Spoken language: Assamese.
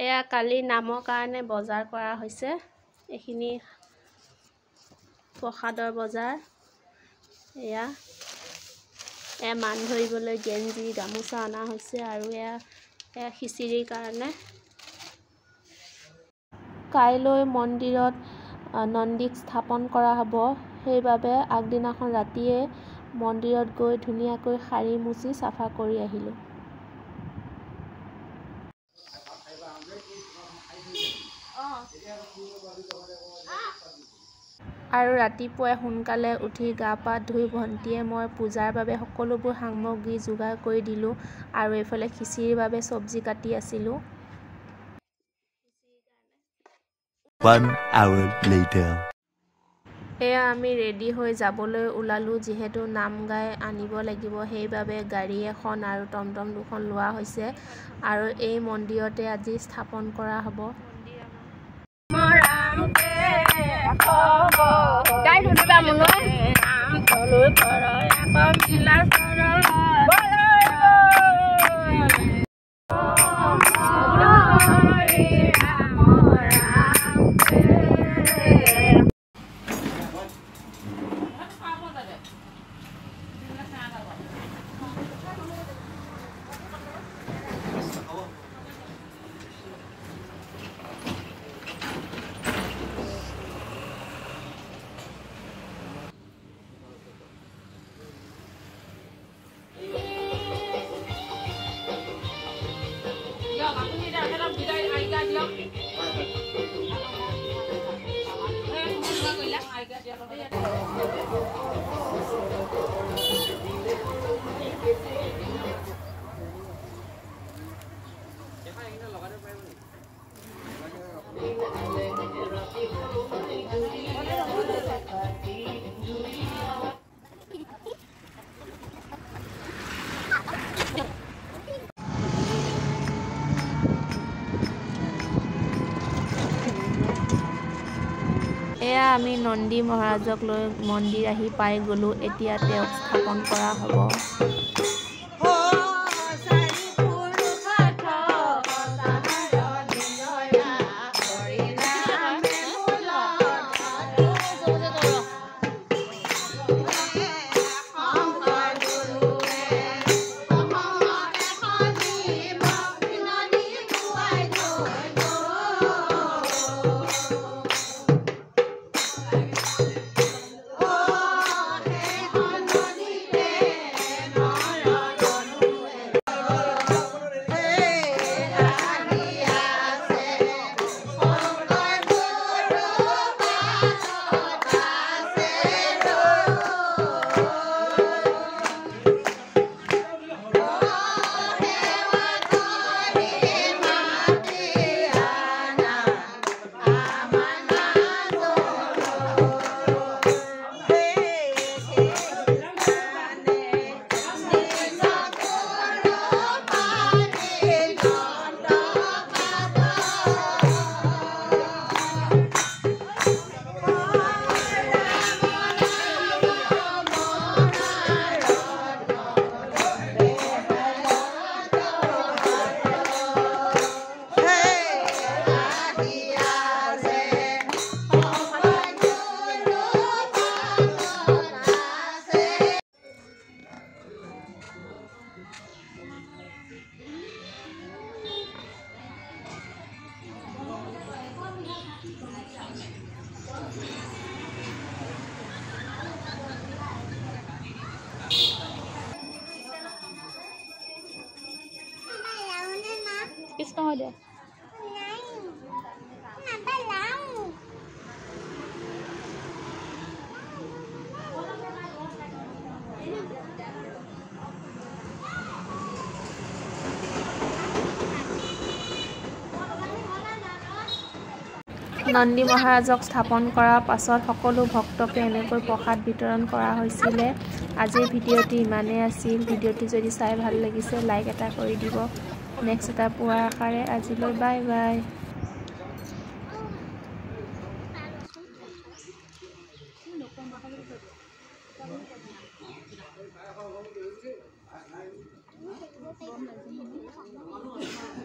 এয়া কালি নামৰ কাৰণে বজাৰ কৰা হৈছে। এইখিনি প্ৰসাদৰ বজাৰ। এয়া এয়া মান ধৰিবলৈ গেঞ্জি গামোচা অনা হৈছে আৰু এয়া এয়া খিচিৰিৰ কাৰণে। কাইলৈ মন্দিৰত নন্দীক স্থাপন কৰা হ'ব, সেইবাবে আগদিনাখন ৰাতিয়ে মন্দিৰত গৈ ধুনীয়াকৈ সাৰি মুচি চাফা কৰি আহিলোঁ। আৰু ৰাতিপুৱাই সোনকালে উঠি গা পা ধুই ভণ্টিয়ে মই পূজাৰ বাবে সকলোবোৰ সামগ্ৰী যোগাৰ কৰি দিলোঁ আৰু এইফালে খিচিৰিৰ বাবে চব্জি কাটি আছিলোঁ। 1 hour later. এয়া আমি ৰেডি হৈ যাবলৈ ওলালোঁ। যিহেতু নাম গাই আনিব লাগিব, সেইবাবে গাড়ী এখন আৰু টমটম দুখন লোৱা হৈছে আৰু এই মন্দিৰতে আজি স্থাপন কৰা হ'ব। এয়া আমি নন্দী মহাৰাজক লৈ মন্দিৰ আহি পাই গ'লোঁ। এতিয়া তেওঁক স্থাপন কৰা হ'ব। কৃষ্ণ দে। নন্দী মহাৰাজক স্থাপন কৰাৰ পাছত সকলো ভক্তকে এনেকৈ প্ৰসাদ বিতৰণ কৰা হৈছিলে। আজিৰ ভিডিঅ'টি ইমানেই আছিল। ভিডিঅ'টি যদি চাই ভাল লাগিছে লাইক এটা কৰি দিব। নেক্সট এটা পোৱাৰ আশাৰে আজিলৈ বাই বাই। গৰম লাগিছে।